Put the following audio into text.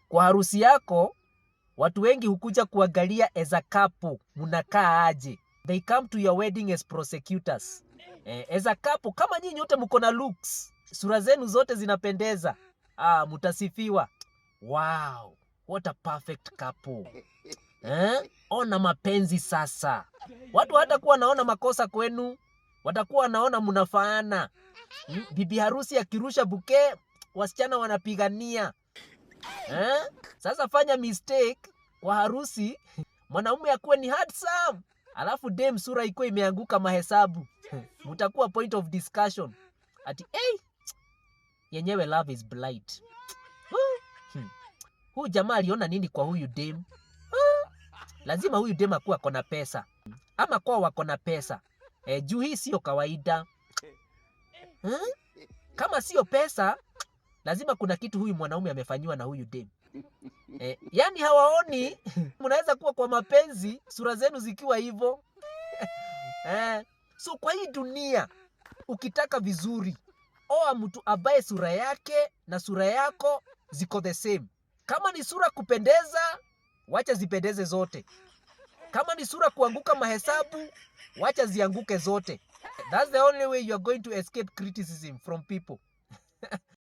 Kwa harusi yako watu wengi hukuja kuangalia as a couple mnakaa aje. They come to your wedding as prosecutors. As a couple, kama nyinyi wote mko na looks, sura zenu zote zinapendeza, ah, mtasifiwa. Wow, what a perfect couple. Eh? Ona mapenzi sasa. Watu hatakuwa wanaona makosa kwenu, watakuwa wanaona mnafaana. Bibi harusi akirusha bouquet, wasichana wanapigania. Eh? Sasa fanya mistake kwa harusi, mwanaume akuwe ni handsome, alafu dem sura ikuwe imeanguka mahesabu. Mtakuwa point of discussion. Ati hey, yenyewe love is blind. Huyu jamaa aliona nini kwa huyu dem? Lazima huyu dem akuwe ako na pesa ama kwa wako na pesa. Juu hii sio kawaida. Kama sio pesa, lazima kuna kitu huyu mwanaume amefanyiwa na huyu dem. Yani hawaoni mnaweza kuwa kwa mapenzi sura zenu zikiwa hivyo. So kwa hii dunia ukitaka vizuri, oa mtu ambaye sura yake na sura yako ziko the same. Kama ni sura kupendeza, wacha zipendeze zote. Kama ni sura kuanguka mahesabu, wacha zianguke zote. That's the only way you are going to escape criticism from people.